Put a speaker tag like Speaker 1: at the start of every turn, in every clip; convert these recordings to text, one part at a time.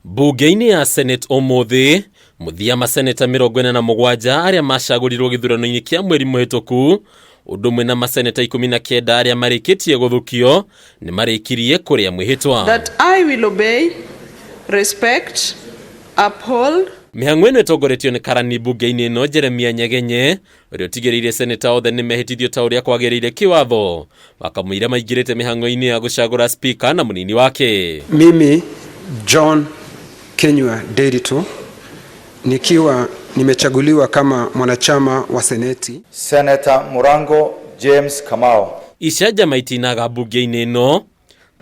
Speaker 1: Mbunge-inĩ ya Senate ũmũthĩ, mũthia maseneta 47 arĩa macagũrirwo gĩthurano-inĩ kĩa mweri mũhĩtũku, ũndũ ũmwe na maseneta 19 arĩa marĩkĩtie gũthukio, nĩ marĩkirie kũrĩa mwĩhĩtwa.
Speaker 2: That I will obey, respect, uphold,
Speaker 1: Mĩhang'o ĩno ĩtongoretio nĩ karani mbunge-inĩ ĩno Jeremia Nyegenye, ũrĩa ũtigĩrĩire seneta othe nĩ mehĩtithio ta ũrĩa kwagĩrĩire kĩwatho, wakamũira maingĩrĩte mĩhang'o-inĩ ya gũcagũra spika na mũnini wake.
Speaker 3: Mimi John Kinyua Nderitu nikiwa nimechaguliwa kama mwanachama wa Seneti.
Speaker 4: Senator Murango James Kamau.
Speaker 1: Icanjama itinaga mbunge-inĩ ĩno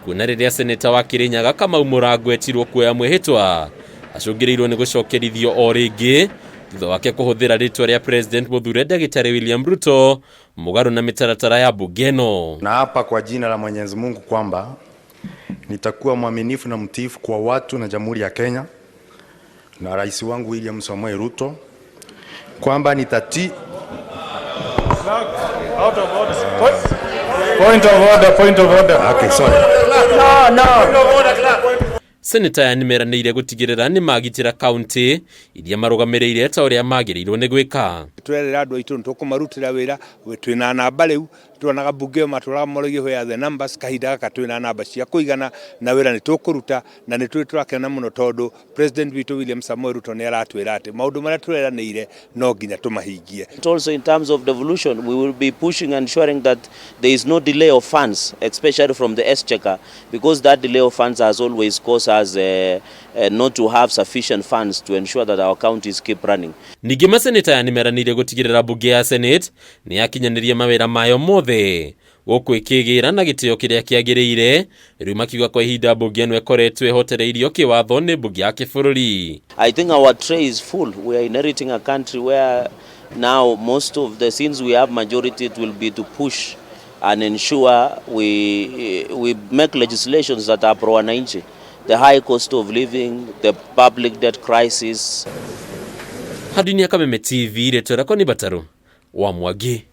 Speaker 1: kuona rĩrĩa seneta wa Kirinyaga Kamau Mũrango etirwo kuoya mwĩhĩtwa acũngĩrĩirwo nĩ gũcokerithio o rĩngĩ thutha wake kũhũthĩra rĩtwa rĩa President mũthure ndagĩtarĩ William Ruto mũgarũ na mĩtaratara ya mbunge ĩno.
Speaker 5: Naapa kwa jina la Mwenyezi Mungu kwamba nitakuwa mwaminifu na mtiifu kwa watu na Jamhuri ya Kenya na rais wangu William Samoei Ruto, kwamba nitatii.
Speaker 6: Point of order, point of order.
Speaker 5: Okay, sorry.
Speaker 1: Seneta aya nĩmeranĩire gũtigĩrĩra nĩ magitĩra kaunti iria marũgamĩrĩire ta ũrĩa magĩrĩirwo nĩ gwĩka.
Speaker 7: Turerera andũ aitũ nĩ tũkũmarutĩra wĩra. Twĩna namba rĩu tuonaga mbunge ĩyo matũraga moragia where are the numbers. Kahinda gaka twĩna namba cia kũigana na wĩra nĩ tũkũruta, na nĩ tũrĩ tũrakena mũno tondũ President witũ William Samoei Ruto nĩ aratwĩra atĩ maũndũ marĩa tũreranĩire no nginya tũmahingie.
Speaker 8: Also in terms of devolution, we will be pushing and ensuring that there is no delay of funds, especially from the exchequer, because that delay of funds has always caused us not to have sufficient funds to ensure that our counties keep running.
Speaker 1: Ningĩ maseneta aya nĩmeranĩire gũtigĩrĩra mbunge ya Senate nĩ yakinyanĩria mawĩra mayo mothe gũkũ ĩkĩgĩra na gĩtĩo kĩrĩa kĩagĩrĩire, rĩu makiuga kwa ihinda mbunge ĩno ĩkoretwo ĩhotereirio kĩwatho nĩ mbunge ya kĩbũrũri.
Speaker 8: I think our tray is full. We are inheriting a country where now most of the, since we have majority, it will be to push and ensure we make legislations that are pro wananchi. The high cost of living, the public debt crisis.
Speaker 1: Handũ-inĩ ya Kameme TV, rĩtwa rĩakwa nĩ Batarũ wa Mwangi.